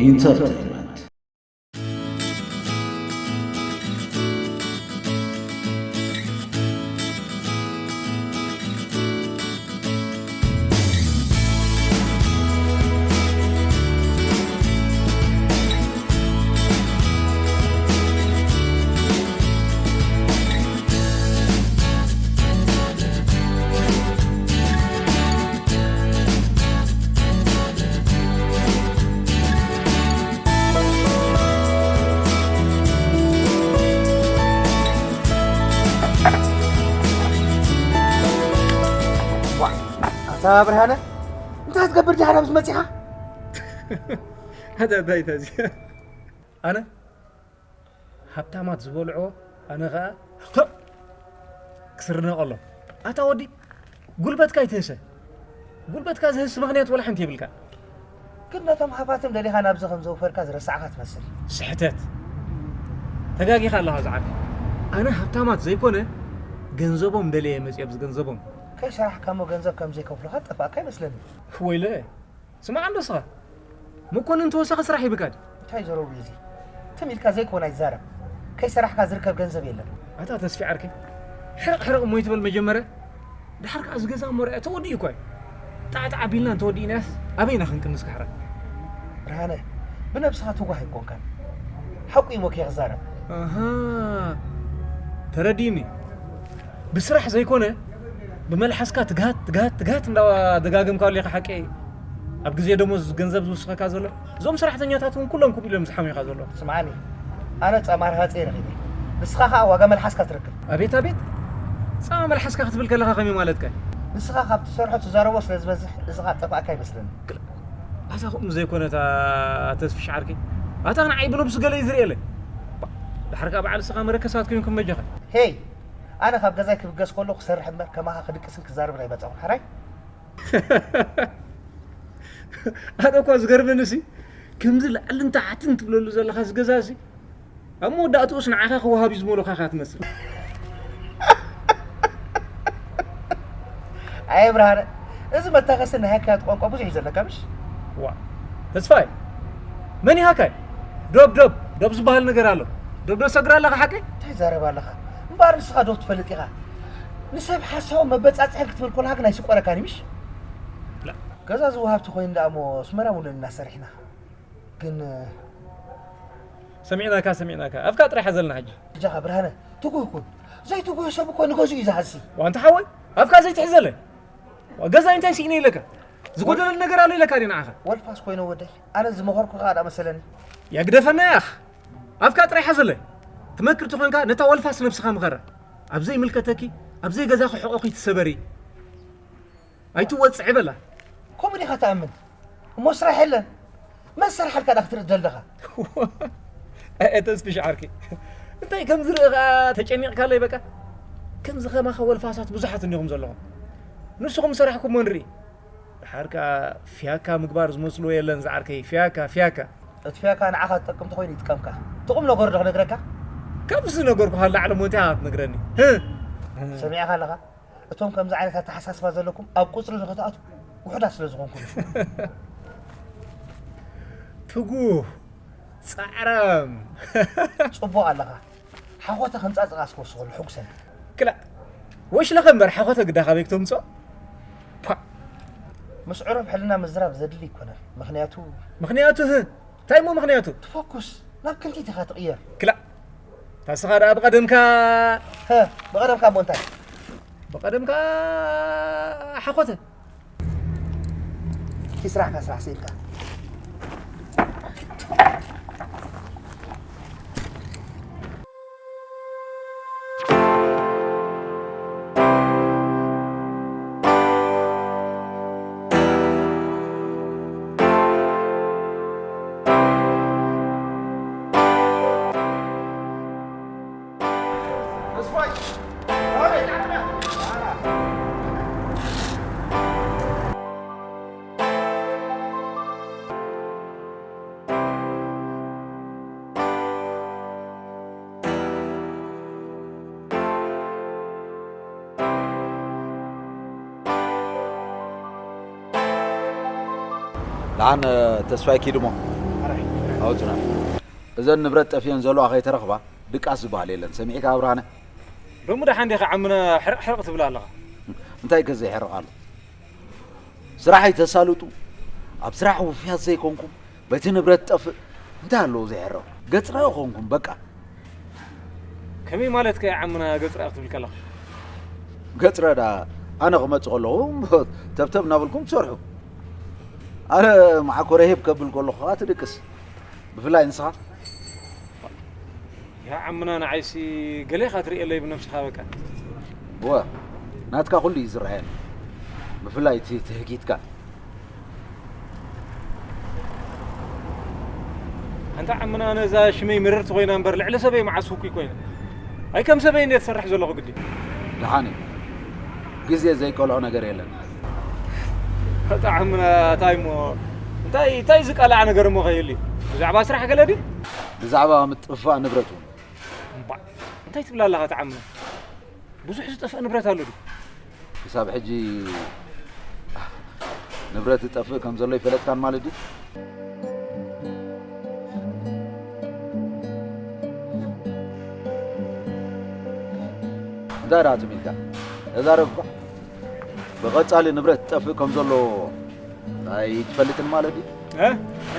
ኢንተርተይንመንት። ኣታ ብርሃነ፣ እንታይ ትገብር ዲኻ ናብዚ መጺኻ? ኣታ እንታይ ተዚ ኣነ ሃብታማት ዝበልዖ፣ ኣነ ኸኣ ክስርነቐሎም። ኣታ ወዲ፣ ጉልበትካ ይትህሰ። ጉልበትካ ዝህስ ምኽንያት ወላ ሓንቲ የብልካ። ግን ነቶም ሃፋትም ደሊኻ ናብዚ ከም ዘውፈርካ ዝረሳዕካ ትመስል። ስሕተት። ተጋጊኻ ኣለኻ ዝዓቢ። ኣነ ሃብታማት ዘይኮነ፣ ገንዘቦም ደልየ መጽኦም ዝገንዘቦም። ከይሰራሕካ እሞ ገንዘብ ከም ዘይከፍሉኻ ጠፋእካ ይመስለኒ። ወይለ፣ ስማዕ እንዶ ስኻ። መኮንን ተወሳኺ ስራሕ ይብካ ድዩ? እንታይ ዘረቡ እዚ? ትም ኢልካ ዘይኮን ኣይዛረብ። ከይሰራሕካ ዝርከብ ገንዘብ የለን። ኣታ ተስፊ ዓርከይ፣ ሕርቕ ሕርቕ እሞ ይትበል መጀመርያ። ድሓር ከኣ ዝገዛ እሞ ርኣያ ተወዲኡ እኳ እዩ። ጣዕጣዕ ኣቢልና እንተወዲእናያስ ኣበይና ክንቅንስ ካሕራ? ብርሃነ፣ ብነብስኻ ትጓህ ኣይኮንካን። ሓቁ እዩ ሞኬ ክዛረብ። ኣሃ፣ ተረዲእኒ። ብስራሕ ዘይኮነ ብመልሓስካ ትግሃት ትግሃት ትግሃት እንዳደጋገምካ ኣለኻ ሓቀይ። ኣብ ግዜ ደሞዝ ገንዘብ ዝውስኸካ ዘሎ እዞም ሰራሕተኛታት እውን ኩሎም ክብ ኢሎም ዝሓሙኻ ዘሎ። ስምዓኒ፣ ኣነ ጻማ ረሃፀ ረኺበ፣ ንስኻ ኸኣ ዋጋ መልሓስካ ትረክብ። ኣቤት ኣቤት፣ ጻማ መልሓስካ ክትብል ከለኻ ከመይ ማለትካ? ንስኻ ካብ ትሰርሖ ትዛረቦ ስለ ዝበዝሕ እዚ ኸኣ ጠፋእካ ይመስለኒ። ኣታ ከምኡ ዘይኮነ እታ ተስፍሽ ዓርከይ፣ ኣታ ንዓይ ብነብሱ ገለ እዩ ዝርእየለይ። ድሓር ከኣ በዓል ንስኻ መረከሳት ኮይንኩም መጃኻ። ሄይ፣ ኣነ ካብ ገዛይ ክብገስ ከሎ ክሰርሕ እምበር ከማኻ ክድቅስን ክዛረብን ኣይመጻኹን። ሓራይ? ኣነ እኳ ዝገርመኒ ሲ ከምዚ ላዕልን ታሕትን ትብለሉ ዘለኻ እዚ ገዛ ሲ ኣብ መወዳእትኡስ ንዓኻ ክወሃብ እዩ ዝመሎኻ ኢኻ ትመስል። ኣየ ብርሃነ፣ እዚ መታኸሲ ናይ ሃካያት ቋንቋ ብዙሕ እዩ ዘለካ ምሽ? ዋ ተስፋይ፣ መን እዩ ሃካይ? ዶብ ዶብ ዶብ ዝበሃል ነገር ኣሎ። ዶብ ዶ ሰግር ኣለኻ ሓቀይ? እንታይ ትዛረብ ኣለኻ? እምበኣር ንስኻ ዶብ ትፈልጥ ኢኻ። ንሰብ ሓሳዊ መበጻጽሒ ክትብል ኮለኻ ግን ኣይስቆረካን እዩ ምሽ? ላ። ገዛ ዝወሃብ ተኾይኑ ደኣ እሞ ኣስመራ ሙሉእ እናሰርሕና። ግን ሰሚዕናካ ሰሚዕናካ ኣፍካ ጥራሕ ሓዘልና ሕጂ። እጃኻ ብርሃነ ትጉህ ኩን። ዘይትጉህ ሰብ እኮ ንገዝኡ እዩ ዝሃሲ። ዋንታ ሓወይ ኣፍካ ዘይትሕዘለይ። ዋ፣ ገዛይ እንታይ ስኢነ ኢለካ? ዝጎደለኒ ነገር ኣሎ ኢለካ ድየ ንዓኻ? ወልፋስ ኮይነ ወደይ። ኣነ ዝመኸርኩኻ ደኣ መሰለኒ። ያግደፈና ያኽ። ኣፍካ ጥራይ ሓዘለይ። ትመክር ተኾንካ ነታ ወልፋስ ነብስኻ ምኸራ። ኣብ ዘይምልከተኪ፣ ኣብ ዘይገዛኺ ሕቖኺ ትሰበሪ። ኣይትወጽዒ በላ። ከምኡ ዲኻ ትኣምን? እሞ ስራሕ የለን። መን ዝሰርሓልካ ደኣ ክትርኢ ትደሊ ዲኻ? ኣየ ተስፍሽ ዓርከይ፣ እንታይ ከም ዝርኢ ኸኣ ተጨኒቕካለይ በቃ። ከምዚ ኸማኻ ወልፋሳት ብዙሓት እኒኹም ዘለኹም። ንስኹም ዝሰራሕኩሞ ንርኢ። ድሓር ከኣ ፍያካ ምግባር ዝመስልዎ የለን ዝዓርከይ፣ ፍያካ፣ ፍያካ። እቲ ፍያካ ንዓኻ ዝጠቅም ተኾይኑ ይጥቀምካ። እቲ ቁም ነገሩ ዶ ክነግረካ? ካብዚ ዝነገርኩኻ ንላዕሊ እሞ እንታይ ኢኻ ክትነግረኒ? ህ! ሰሚዕኻ ኣለኻ? እቶም ከምዚ ዓይነት ኣተሓሳስባ ዘለኩም ኣብ ቁጽሪ ንኽትኣትዉ ውሑዳት ስለ ዝኾንኩም እዩ። ትጉህ፣ ጻዕራም። ጽቡቕ ኣለኻ። ሓኾተ ከምጻ ጽቓ እስከ ወስኸሉ ሕጉሰኒ። ክላእ፣ ወሽለኸ እምበር ሓኾተ ግዳ ካበይ ክተምጽኦ? ፓ! ምስ ዕሩብ ሕልና ምዝራብ ዘድሊ ኣይኮነን። ምኽንያቱ ምኽንያቱ ህ፣ እንታይ እሞ ምኽንያቱ? ትፈኩስ፣ ናብ ክንቲት ኢኻ ትቕየር። ክላእ፣ ታስኻ ደኣ ብቐደምካ ሀ፣ ብቐደምካ እሞ እንታይ? ብቐደምካ ሓኾተ። እቲ ስራሕካ ስራሕ ስኢልካ። ደሓን ተስፋይ ኪድ እሞ። ኣረ፣ ኣውፅና። እዘን ንብረት ጠፊአን ዘለዋ ከይተረኽባ ድቃስ ዝበሃል የለን። ሰሚዕካ ብርሃነ? ሎሚ ደሓን ዲኻ ዓምና ሕርቕ ሕርቕ ትብል ኣለኻ? እንታይ ከ ዘይሕርቕ ኣሎ? ስራሕ ኣይተሳልጡ፣ ኣብ ስራሕ ውፍያት ዘይኮንኩም፣ በቲ ንብረት ጠፍእ እንታይ ኣለዎ ዘይሕርቕ? ገፅረ ኮንኩም በቃ። ከመይ ማለት ከ ዓምና ገፅረ ክትብል ከለኻ? ገፅረ ዳ ኣነ ክመፅእ ከለኹ ተብተብ እናበልኩም ትሰርሑ። ኣነ መዓኮረ ሄብ ከብል ከለኹ ከዓ ትድቅስ። ብፍላይ ንስኻ። ያ ዓምና ንዓይሲ ገለ ኢኻ ትርእየለይ ብነብስኻ በቃ። እወ፣ ናትካ ኩሉ እዩ ዝረኣየኒ። ብፍላይ እቲ ትህኪትካ። ኣንታ ዓምና ነዛ ሽመይ ምርርቲ ኮይና እምበር ልዕሊ ሰበይ መዓስ ውኩይ ኮይነ። ኣይ ከም ሰበይ እንዴ ትሰርሕ ዘለኹ ግዲ። ደሓን እዩ። ግዜ ዘይቀልዖ ነገር የለን። ኣታ ዓምና እንታይ እሞ እንታይ እንታይ ዝቀልዓ ነገር እሞ ከይህሉ ብዛዕባ ስራሕ ገለ ድዩ? ብዛዕባ ምጥፍፋእ ንብረት እውን። እምባ እንታይ ትብል ኣለኻ ኣታ ዓምና? ብዙሕ ዝጠፍእ ንብረት ኣሎ ድዩ? ክሳብ ሕጂ ንብረት ዝጠፍእ ከም ዘሎ ይፈለጥካን ማለት ድዩ? እንታይ ደኣ ትም ኢልካ? ተዛረብ እኳ። ብቐጻሊ ንብረት ዝጠፍእ ከም ዘሎ ኣይትፈልጥን ማለት ድዩ? እ?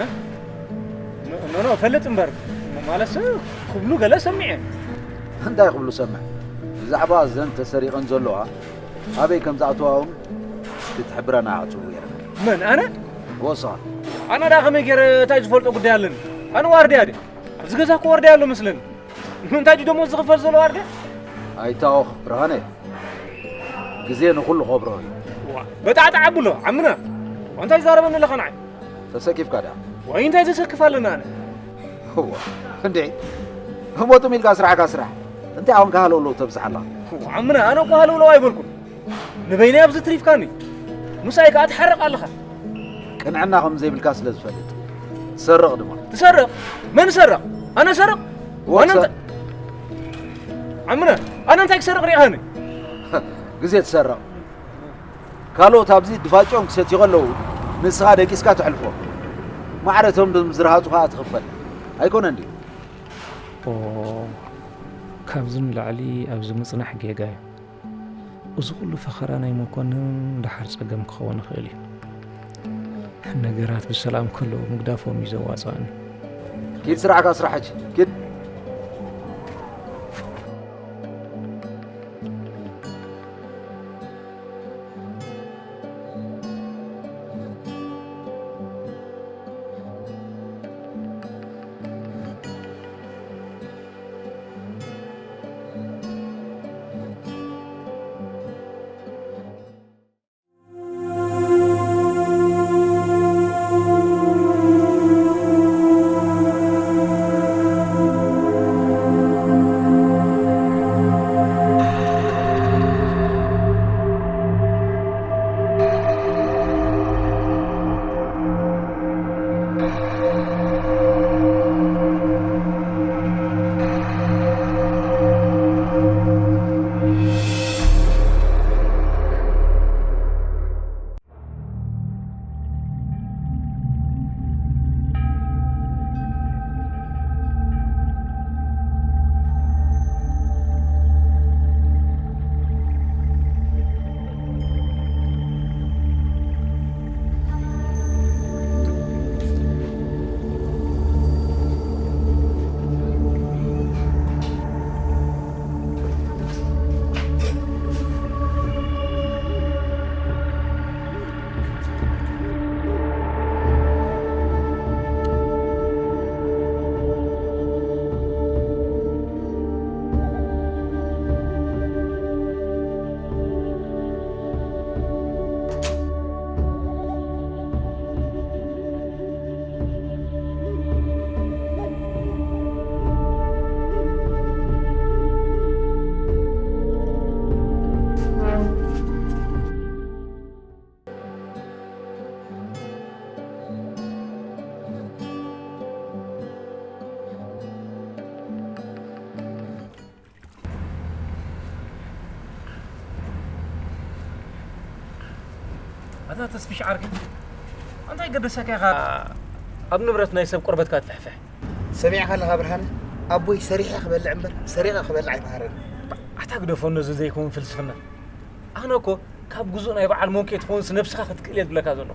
እ? ኖ፣ ኖ፣ ኖ፣ እፈልጥ እምበር። ማለትስ ክብሉ ገለ ሰሚዐ። እንታይ ክብሉ ሰምዕ? ብዛዕባ እዘን ተሰሪቐን ዘለዋ ኣበይ ከም ዝኣተዋ እውን ክትሕብረና ኣዕጽው ገይርና። መን? ኣነ? ወስኻ። ኣነ ደኣ ከመይ ገይረ እንታይ ዝፈልጦ ጉዳይ ኣለኒ? ኣነ ዋርድያ ድየ? ኣብዚ ገዛ እኮ ዋርድያ ኣሎ መስለኒ። እንታይ ድዩ ደሞዝ ዝኽፈል ዘሎ ዋርድያ? ኣይታወኽ ብርሃነ። ግዜ ንኹሉ ከብርሆ እዩ። ዋ፣ በጣዕጣዕ ኣብሎ፣ ዓምና። እንታይ ትዛረበኒ ኣለኻ ንዓይ? ተሰኪፍካ ድኣ? ወይ እንታይ ዘሰክፍ ኣለና ኣነ? እዋ፣ እንዴ? ህሞትም ኢልካ ስራሕካ ስራሕ። እንታይ ኣሁን ካህለውለው ተብዝሓላ? ዓምና፣ ኣነ እኮ ሃለውለው ኣይበልኩን። ንበይነይ ኣብዚ ትሪፍካኒ። ምሳይ ከኣ ትሓርቕ ኣለኻ። ቅንዕና ከም ዘይብልካ ስለ ዝፈልጥ። ትሰርቕ ድማ። ትሰርቕ? መን ይሰርቕ? ኣነ እሰርቕ? ዋና ወሰ- እንተ-፣ ዓምና፣ ኣነ እንታይ ክሰርቕ ሪኢኻኒ? ግዜ ትሰርቕ። ካልኦት ኣብዚ ድፋጭኦም ክሰትዩ ከለዉ፣ ንስኻ ደቂስካ ተሕልፎ። ማዕረ እቶም ድም ዝረሃጹ ከኣ ትኽፈል። ኣይኮነን ድዩ? ኦ፣ ካብዚ ንላዕሊ ኣብዚ ምጽናሕ ጌጋ እዩ። እዚ ኩሉ ፈኸራ ናይ መኮንን ደሓር ጸገም ክኸውን ይኽእል እዩ። ነገራት ብሰላም ከለዉ ምግዳፎም እዩ ዘዋጽኣኒ። ኪድ ስራሕካ ስራሕ ሕጂ፣ ኪድ። ኣታ ተስፊሽ ዓርከይ፣ እንታይ ገደሰካ ኢኻ? ኣብ ንብረት ናይ ሰብ ቆርበትካ ትፍሕፍሕ። ሰሚዕካ ኣለኻ ብርሃነ? ኣቦይ ሰሪሐ ክበልዕ እምበር ሰሪቐ ክበልዕ ኣይመሃረን። ኣታ ግደፎ ነዚ ዘይከውን ፍልስፍና። ኣነ እኮ ካብ ግዙእ ናይ በዓል ሞንኬ ትኸውንስ ነብስኻ ክትክእል እየ ዝብለካ ዘሎ።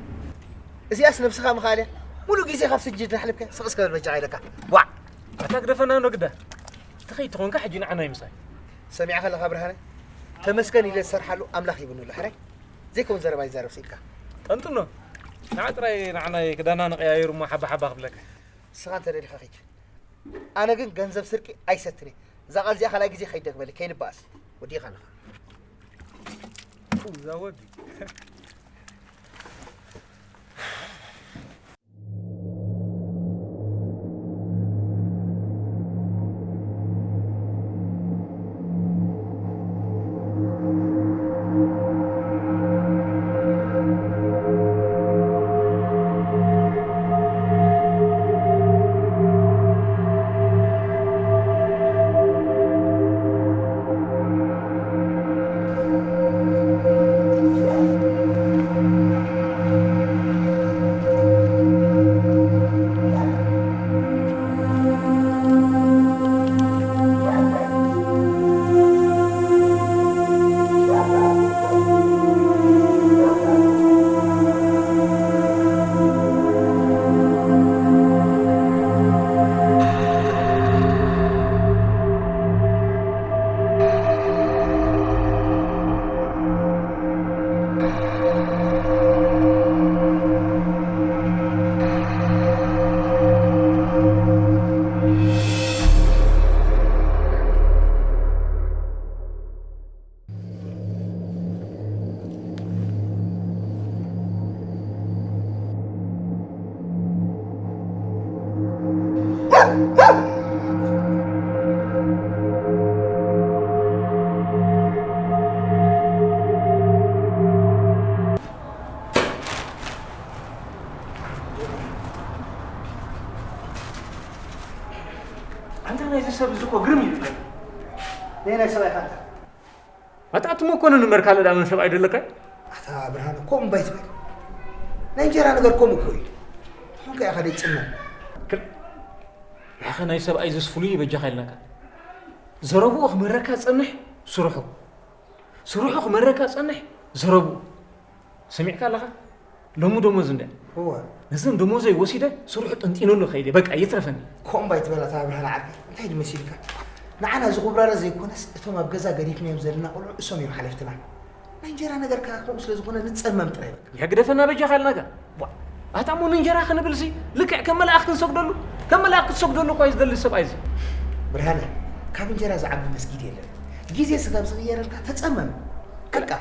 እዚኣስ ነብስኻ ምኽኣል እያ። ሙሉእ ግዜ ካብ ስጅድ ናሕልብካ ስቕ እስከ በል በጃኻ ኢለካ። ዋዕ! ኣታ ግደፈና ኖ ግዳ። ትኸይድ ተኾንካ ሕጂ ንዓና ይምሳይ። ሰሚዕካ ኣለኻ ብርሃነ? ተመስገን ኢለ ዝሰርሓሉ ኣምላኽ ይብንሉ። ሕራይ ዘይከውን ዘረባ ይዛረብ ስኢልካ። ጠንጥኖ። ንዓ ጥራይ ንዓናይ ክዳና ንቀያይሩ እሞ ሓባ ሓባ ክብለካ። ንስኻ እንተ ደሊኻ ኺድ። ኣነ ግን ገንዘብ ስርቂ ኣይሰትን እየ። እዛ ቃል እዚኣ ካልኣይ ግዜ ከይደግመለይ ከይንበኣስ። ወዲእኻ ኣለኻ። እዛ ወዲ። ኣንታ ናይዚ ሰብ እዚ እኮ ግርም እዩ። ነየናይ ሰብኣይ ኢኻ ኣንታ? ኣታ እቲ መኮነን እምበር ካልእ ደኣ መን ሰብኣይ ደለካ? ኣታ ብርሃነ፣ ከምኡ እምባ ይትበል። ናይ እንጀራ ነገር ከምኡ እኮ እዩ። ትኾንካ ኢኻ ደይጽመም። ክል-፣ ያኸ ናይ ሰብኣይ ዝስ ፍሉይ በጃኻ ኢልናካ። ዘረብኡ ክመረካ ጸንሕ፣ ስርሑ። ስርሑ ክመረካ ጸንሕ፣ ዘረብኡ። ሰሚዕካ ኣለኻ? ሎሚ ደሞዝ እንደ እወ። ነዘን ደሞዘይ ወሲደ ስርሑ ጠንጢነሉ ከይደ። በቃ፣ ይትረፈኒ። ኮምባ ይትበላ እታ ብርሃን ዓርከይ። እንታይ ድመሲልካ? ንዓና ዝኹብራረ ዘይኮነስ፣ እቶም ኣብ ገዛ ገዲፍናዮም ዘለና ቆልዑ እሶም እዮም ሓለፍትና። ናይ እንጀራ ነገርካ ከምኡ ስለ ዝኾነ ንጸመም ጥራይ በቃ። ያ ግደፈና በጃኻ ኢልናካ። ቧ፣ ኣታ እሞ ንእንጀራ ክንብልሲ ልክዕ ከም መላእኽቲ ክንሰግደሉ? ከም መላእኽቲ ክትሰግደሉ እኳ እዩ ዝደሊ ሰብኣይ እዚ። ብርሃነ፣ ካብ እንጀራ ዝዓቢ መስጊድ የለን። ግዜ ስጋብ ዝቕየረልካ ተጸመም። በቃ።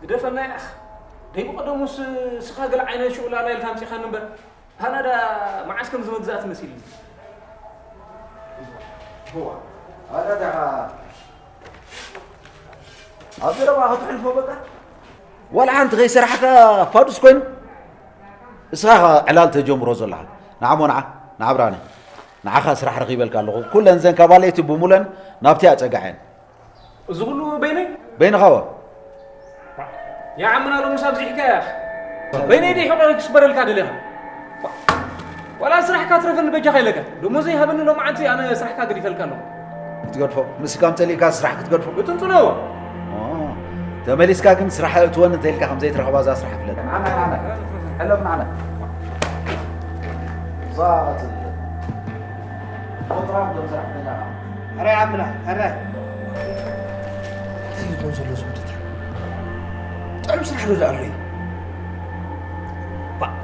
ግደፈና ያኽ። ደይ ብቐደሙስ ስኻ ገለ ዓይነት ሽዑላላ ኢልካ ኣምጺኻኒ እምበር፣ ሃና ዳ መዓስ ከም ዝመግዛእቲ መሲልኒ። እዋ፣ ኣታ ደኻ ኣብ ዘረባ ከተሕልፎ በቃ። ዋላ ሓንቲ ከይሰራሕካ ፋዱስ ኮይኑ፣ እስኻ ኢኻ ዕላል ተጀምሮ ዘለኻ። ንዓ እሞ ንዓ፣ ንዓ ብርሃነ። ንዓኻ ስራሕ ረኺበልካ ኣለኹ። ኩለን ዘን ካባለይቲ ብሙለን ናብቲ ኣጸጋዐን። እዚ ኩሉ በይነይ? በይንኻ ዋ። ያ ዓምና ሎምስ ኣብዚሕካ ኢኻ። በይነይ ዲኺ ክስበረልካ ደሊኻ? ዋላ ስራሕካ ትረፈኒ በጃኻ ኢለካ። ደሞዘይ ሃበኒ ሎማዓንቲ ኣነ ስራሕካ ገዲፈልካ ኣለኹ። ክትገድፎ? ንስካ እንተሊእካ ስራሕ ክትገድፎ? ብጥንጥኖ። ኦ፣ ተመሊስካ ግን ስራሕ እትወኒ እንተኢልካ ከም ዘይትረኽባ እዛ ስራሕ ፍለጥ። ንዓና፣ ንዓና። ሕለፍ ንዓና። እዛ እቲ ቁጥራን ዶም ሰራሕተኛ። ሕራይ ዓምና፣ ሕራይ። እንታይ ይኾን ዘሎ ዝምድታ? ጥዑም ስራሕ ዶ ደኣ ኣሎ እዩ? ባ-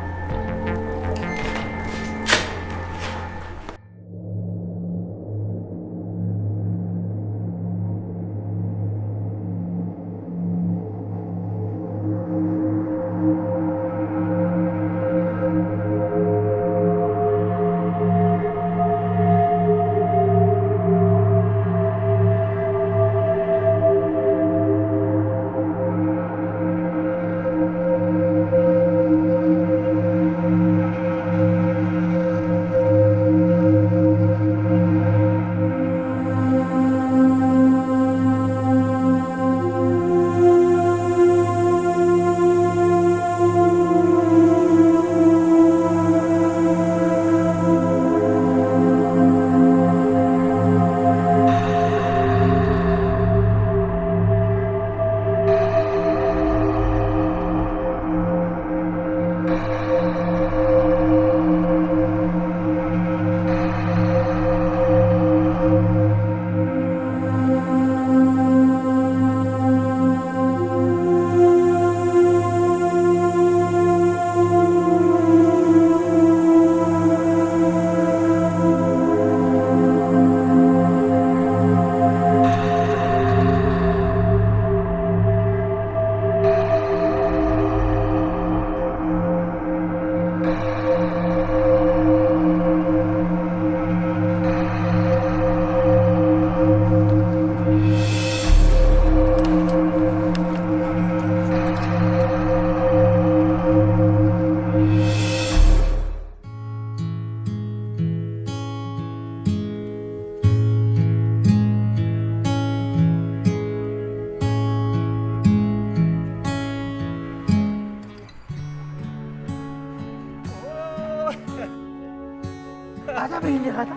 ኣታ በይኒ ኻታ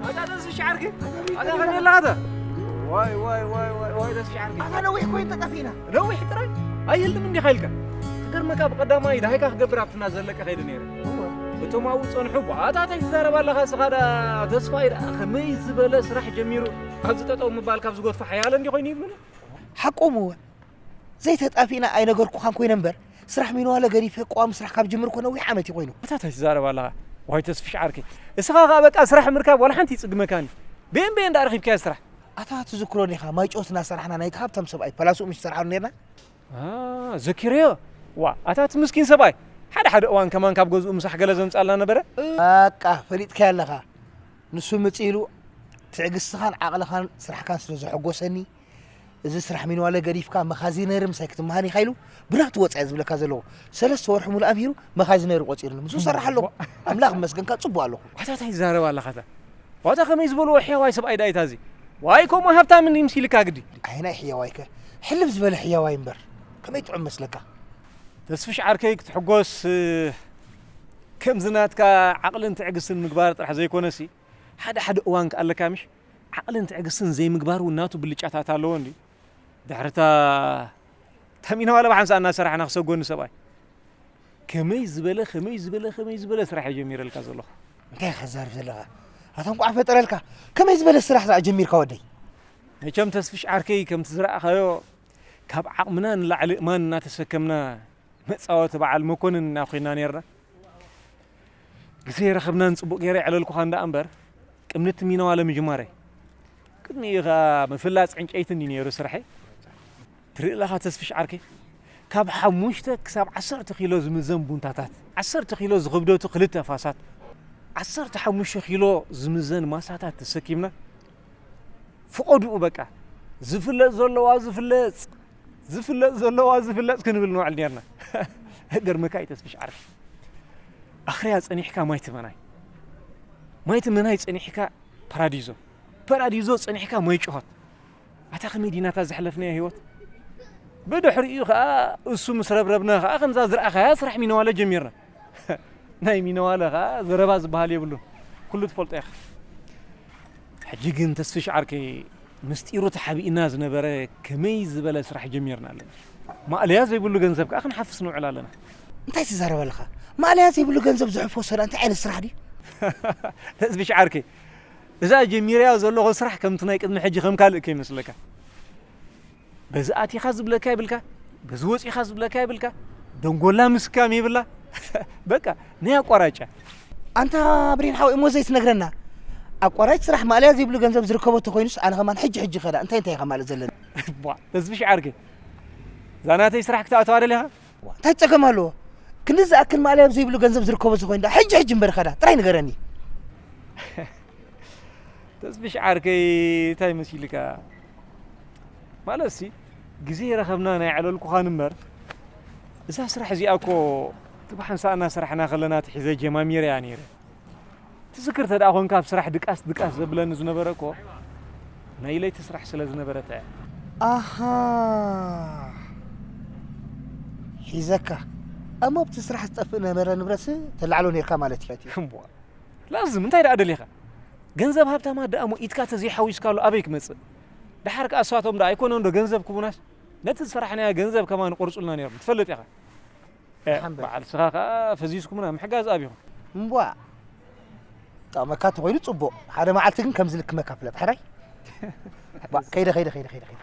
ኣታ ተስፍሽ ዓርኪ ኣታ ከመይ ኣለኻ ኣታ ዋይ ዋይ ዋይ ዋይ ዋይ ተስፍሽ ዓርኪ ኣታ ነዊሕ ኮይኑ ተጠፊእና ነዊሕ ጥራይ ኣይህልም እንዲኻ ኢልካ ክገርመካ ብቐዳማይ ዳሃይካ ክገብር ኣብትና ዘለቀ ከይዱ ነይረ እቶም ኣብኡ ጸንሑ ኣታ እንታይ ትዛረብ ኣለኻ ስኻ ዳ ተስፋይ ዳ ከመይ ዝበለ ስራሕ ጀሚሩ ኣብዚ ጠጠው ምባል ካብ ዝጎትፎ ሓያለ እንዲ ኮይኑ ይብሉኒ ሓቆም እወ ዘይተጣፊእና ኣይነገርኩኻን ኮይነ እምበር ስራሕ ሚንዋለ ገዲፈ ቀዋሚ ስራሕ ካብ ጅምር ኮነ ነዊሕ ዓመት እዩ ኮይኑ። ኣታ እንታይ ትዛረብ ኣለኻ ዋይ ተስፍሽ ዓርከይ እስኻ ኸኣ በቃ ስራሕ ምርካብ ዋላ ሓንቲ ይጽግመካን እዩ። በየን በየን ደኣ ረኺብካዮ ስራሕ? ኣታ ትዝክሮ ዲኻ ማይጨው እናሰራሕና ናይቲ ሃብታም ሰብኣይ ፓላስኡ ምሽ ዝሰርሓሉ ኔርና? ኣህ ዘኪረዮ ዋእ ኣታ እቲ ምስኪን ሰብኣይ ሓደ ሓደ እዋን ከማን ካብ ገዝኡ ምሳሕ ገለ ዘምጽኣልና ነበረ። በቃ ፈሊጥካዮ ኣለኻ ንሱ ምጽእ ኢሉ ትዕግስትኻን ዓቕልኻን ስራሕካን ስለ ዘሐጎሰኒ እዚ ስራሕ ሚንዋለ ገዲፍካ መኻዚነሪ ምሳይ ክትመሃር ኢኻ ኢሉ ብናቱ ወፃኢ ዝብለካ ዘለዎ ሰለስተ ወርሒ ሙሉእ ኣምሂሩ መኻዚነሪ ቆፂሩኒ ምስኡ ሰራሕ ኣለኹ ኣምላኽ ይመስገን ካብ ፅቡቅ ኣለኹ ዋታ እንታይ ይዛረብ ኣለኻ እታ ዋታ ከመይ ዝበልዎ ሕያዋይ ሰብኣይ ዳይታ እዚ ዋይ ከምኡ ሃብታም እንዲ ምሲልካ ግዲ ኣየናይ ሕያዋይ ከ ሕልብ ዝበለ ሕያዋይ እምበር ከመይ ጥዑም መስለካ ተስፍሽ ዓርከይ ክትሕጎስ ከምዚ ናትካ ዓቕልን ትዕግስትን ምግባር ጥራሕ ዘይኮነሲ ሓደ ሓደ እዋን ከኣለካ ምሽ ዓቕልን ትዕግስትን ዘይምግባር እውን ናቱ ብልጫታት ኣለዎ እንዲ ድሕርታ ተሚና ዋላ ብሓንሳእ እናሰራሕና ክሰጎኒ ሰብኣይ ከመይ ዝበለ ከመይ ዝበለ ከመይ ዝበለ ስራሕ እየ ጀሚረልካ ዘለኹ እንታይ ኢኻ ዛርብ ዘለኻ ኣታ እንቋዕ ፈጠረልካ ከመይ ዝበለ ስራሕ ዛኣ ጀሚርካ ወደይ መቸም ተስፍሽ ዓርከይ ከምቲ ዝረኣኻዮ ካብ ዓቕምና ንላዕሊ እማን እናተሰከምና መጻወቲ በዓል መኮንን ኢና ኮይና ነርና። ግዜ ረኸብናን ጽቡቕ ገይረ የዕለልኩኻን ደኣ እምበር ቅድሚ እቲ ሚነዋለ ምጅማረይ ቅድሚኡ ኸኣ ምፍላጽ ዕንጨይቲ እንዲ ነይሩ ስርሐይ። ትርኢ ኣለኻ ተስፍሽ ዓርከይ ካብ ሓሙሽተ ክሳብ ዓሰርተ ኪሎ ዝምዘን ቡንታታት ዓሰርተ ኪሎ ዝኽብደቱ ክልተ ፋሳት ዓሰርተ ሓሙሽተ ኪሎ ዝምዘን ማሳታት ተሰኪምና ፍቐድኡ በቃ ዝፍለጥ ዘለዋ ዝፍለጽ ዝፍለጥ ዘለዋ ዝፍለጥ ክንብል ንውዕል ኔርና ገርመካ እዩ ተስፍሽ ዓርኪ ኣኽርያ ጸኒሕካ ማይ ትመናይ ማይ ትመናይ ጸኒሕካ ፓራዲዞ ፓራዲዞ ጸኒሕካ ማይ ጭሆት ኣታ ከመይ ዲናታ ዘሕለፍናዮ ህይወት ብድሕሪኡ ኸኣ እሱ ምስ ረብረብና ኸኣ ከምዛ ዝረኣኻያ ስራሕ ሚነዋለ ጀሚርና ናይ ሚነዋለ ኸኣ ዘረባ ዝበሃል የብሉን ኩሉ ትፈልጦ ኢኻ ሕጂ ግን ተስፍሽ ዓርከይ ምስጢሩ ተሓቢእና ዝነበረ ከመይ ዝበለ ስራሕ ጀሚርና ኣለና። ማእለያ ዘይብሉ ገንዘብ ከኣ ክንሓፍስ ንውዕል ኣለና። እንታይ ትዛረብ ኣለኻ? ማእለያ ዘይብሉ ገንዘብ ዝሕፎ ሰላ እንታይ ዓይነት ስራሕ ድዩ? ተስፍሽ ዓርከይ እዛ ጀሚረያ ዘለኹ ስራሕ ከምቲ ናይ ቅድሚ ሕጂ ከም ካልእ ከይመስለካ። በዚ ኣቲኻ ዝብለካ ይብልካ፣ በዚ ወጺኻ ዝብለካ ይብልካ፣ ደንጎላ ምስካም ይብላ። በቃ ናይ ኣቋራጭ እያ። ኣንታ ብሬን ሓወይ እሞ ዘይትነግረና ኣቋራጭ ስራሕ ማእለያ ዘይብሉ ገንዘብ ዝርከቦ ተኮይኑስ ኣነ ከማን ሕጂ ሕጂ ከዳ እንታይ እንታይ ኢኻ ማለት ዘለና ቧ ተስፍሽ ዓርከይ እዛ ናተይ ስራሕ ክትኣተዋ ደሊኻ እንታይ ጸገም ኣለዎ ክንዲ ዝኣክል ማእለያ ዘይብሉ ገንዘብ ዝርከቦ ተኮይኑ ዳ ሕጂ ሕጂ እምበር ከዳ ጥራይ ንገረኒ ተስፍሽ ዓርከይ እንታይ መሲልካ ማለትሲ ግዜ ረኸብና ናይ ዕለልኩኻን እምበር እዛ ስራሕ እዚኣ እኮ እቲ ብሓንሳእ እናሰራሕና ከለና ትሒዘ ጀማሚረ እያ ነይረ ትዝክር ተደኣ ኮንካ ኣብ ስራሕ ድቃስ ድቃስ ዘብለኒ ዝነበረ እኮ ናይ ለይቲ ስራሕ ስለ ዝነበረት እያ ኣሃ ሒዘካ እሞ ኣብቲ ስራሕ ዝጠፍእ ነበረ ንብረትሲ ተላዕሎ ነርካ ማለት እዩ እምቧ ላዝም እንታይ ደኣ ደሊኻ ገንዘብ ሃብታማት ደኣ እሞ ኢድካ ተዘይሓዊስካሉ ኣበይ ክመጽእ ደሓር ከኣ እሳቶም ደኣ ኣይኮነን ዶ ገንዘብ ክቡናስ ነቲ ዝሰራሕናዮ ገንዘብ ከማን ቆርጹልና ነይሮም ትፈልጥ ኢኻ በዓል ስኻ ከኣ ፈዚዝኩምና ምሕጋዝ ኣብኹም እምቧ ጠቕመካ ተኾይኑ ጽቡቕ ሓደ መዓልቲ ግን ከም ዝልክመካ ፍለጥ ሓራይ ከይደ ከይደ ከይደ ከይደ ከይደ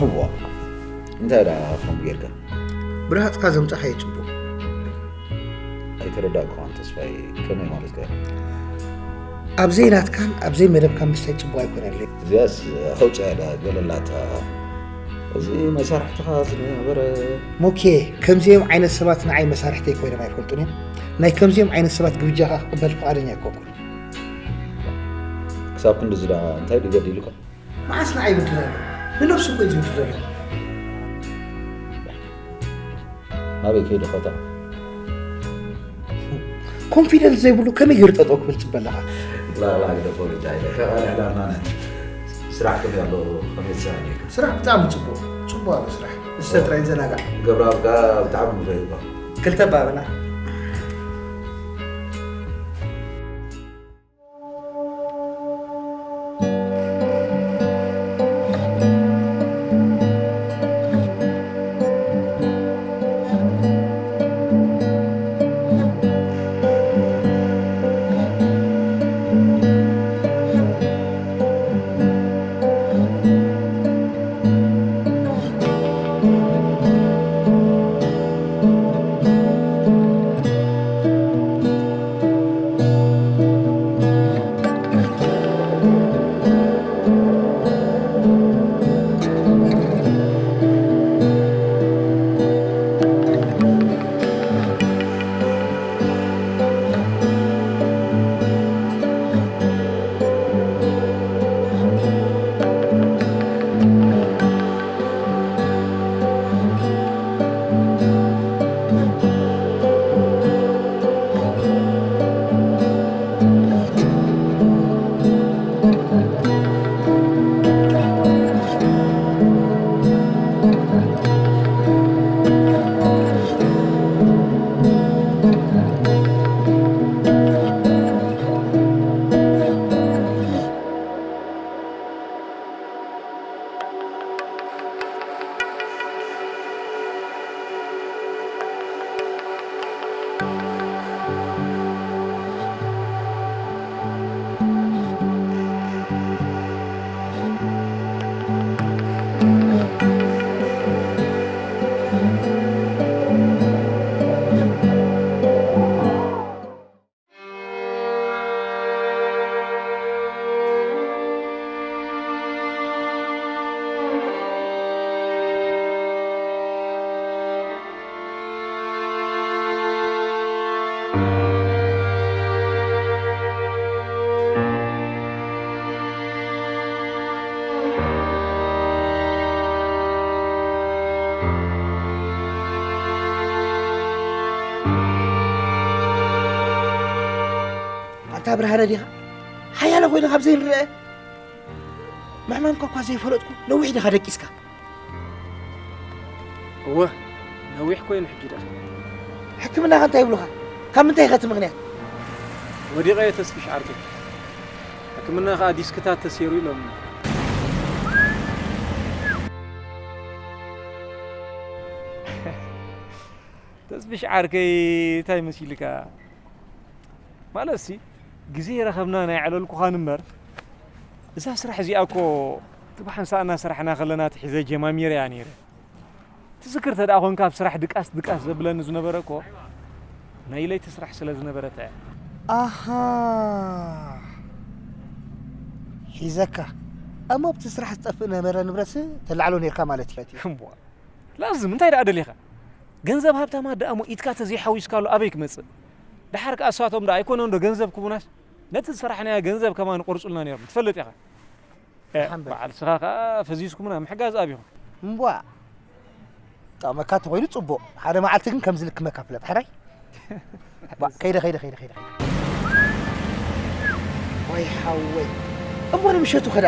እዋ እንታይ ደኣ ከምኡ ጌርካ ብርሃጽካ ዘምጻኻዮ ጽቡቕ። ኣይተረዳእኩኻን ተስፋይ፣ ከመይ ማለትካ? ኣብ ዘይናትካን ኣብ ዘይመደብካን ምስታይ ጽቡቕ ኣይኮነለይ። እዚኣስ ኣውጽያ ዳ ገለላታ። እዚ መሳርሕትኻ ዝነበረ ሞኬ፣ ከምዚኦም ዓይነት ሰባት ንዓይ መሳርሕተይ ኮይኖም ኣይፈልጡን እዮም። ናይ ከምዚኦም ዓይነት ሰባት ግብጃኻ ክቕበል ፍቓደኛ ኣይኮንኩን። ክሳብ ክንድዚ ደኣ እንታይ ድዩ በዲሉካ? መዓስ ንዓይ ይብድል ኣሎ? ንነብሱ እኮ እዩ ዝብድል ዘሎ። ናበይ ከይዱ ኸታ? ኮንፊደንስ ዘይብሉ ከመይ ገይሩ ጠጠው ክብል ትጽበ ኣለኻ? ላላ ግደፎ ግዳ ኢለ ከቐልዕላ ማነት ስራሕ ከመይ ኣሎ? ከመይ ትሰኣለካ? ስራሕ ብጣዕሚ ጽቡቕ ጽቡቕ ኣሎ ስራሕ። እስተ ጥራይ ዘናጋዕ። ገብረኣብ ከኣ ብጣዕሚ ንፈይባ። ክልተ ባብና ኣታ ብርሃነ ዲኻ ሓያለ ኮይኑ ካብ ዘይንረአ ምሕማምካ እኳ ዘይፈለጥኩ ነዊሕ ዲኻ ደቂስካ? እወ ነዊሕ ኮይኑ ሕጂ ደኣ። ሕክምናኻ እንታይ ይብሉኻ? ካብ ምንታይ ኢኻ እቲ ምኽንያት? ወዲቐ እየ ተስፍሽ ዓርከይ። ሕክምና ኸኣ ዲስክታት ተሰይሩ ኢሎምኒ። ተስፍሽ ዓርከይ እንታይ መሲልካ? ማለትሲ ግዜ ረኸብና ናይ ኣዕለልኩኻን እምበር እዛ ስራሕ እዚኣ እኮ ትባሕ ሓንሳእ እናሰራሕና ከለና ትሒዘ ጀማሚረ እያ ነይረ። ትዝክር ተደኣ ኾንካ ኣብ ስራሕ ድቃስ ድቃስ ዘብለኒ ዝነበረ እኮ ናይ ለይቲ ስራሕ ስለ ዝነበረት እያ። ኣሃ ሒዘካ እሞ ኣብቲ ስራሕ ዝጠፍእ ነበረ ንብረትሲ ተላዕሎ ነይርካ ማለት እዩ። እምቧ ላዝም እንታይ ደኣ ደሊኻ? ገንዘብ ሃብታማት ደኣ እሞ ኢድካ ተዘይሓዊስካሉ ኣበይ ክመጽእ? ደሓር ከኣ እሳቶም ደኣ ኣይኮነን ዶ ገንዘብ ክቡናስ ነቲ ዝሰራሕናዮ ገንዘብ ከማን ይቆርጹልና ነይሮም ትፈልጥ ኢኻ። እ፣ ሓንበል። በዓል ስኻ ከኣ ፈዚዝኩምና ምሕጋዝ ኣብኹም። እምቧ ጠቕመካ እንተኾይኑ ጽቡቕ፣ ሓደ መዓልቲ ግን ከምዚ ልክመካ ፍለጥ ሕራይ። ባ- ከይደ ከይደ ከይደ ከይደ ከይደ። ወይ ሓወይ እሞ ንምሸቱ ኸዳ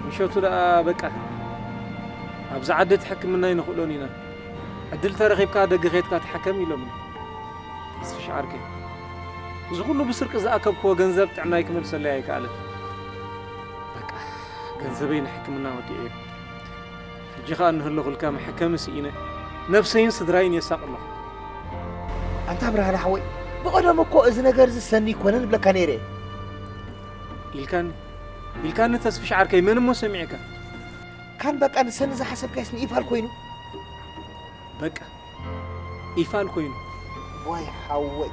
ምሸቱ ደኣ በቃ ኣብዚ ዓዲ እቲ ሕክምና ኣይንኽእሎን ኢና። ዕድል ተረኺብካ ደገ ኸይድካ ተሓከም ኢሎምኒ። ተስፍሽ ዓርከይ፣ እዚ ኹሉ ብስርቂ ዝኣከብክዎ ገንዘብ ጥዕናይ ክመልሰለይ ኣይከኣለን። በቃ ገንዘበይ ንሕክምና ወዲኤዮ። ሕጂ ኸኣ እንህለኹልካ መሐከሚ ስኢነ ነብሰይን ስድራይን የሳቕ ኣለኹ። ኣንታ ብርሃነ ሓወይ፣ ብቐደሙ እኮ እዚ ነገር እዚ ሰኒ ኣይኮነን እብለካ ነይረ። ኢልካኒ ኢልካኒ ተስፍሽ ዓርከይ፣ መን እሞ ሰሚዕካ? ካን በቃ ንሰኒ ዝሓሰብካዮስ ንኢፋል ኮይኑ በቃ ኢፋል ኮይኑ። ዋይ ሓወይ፣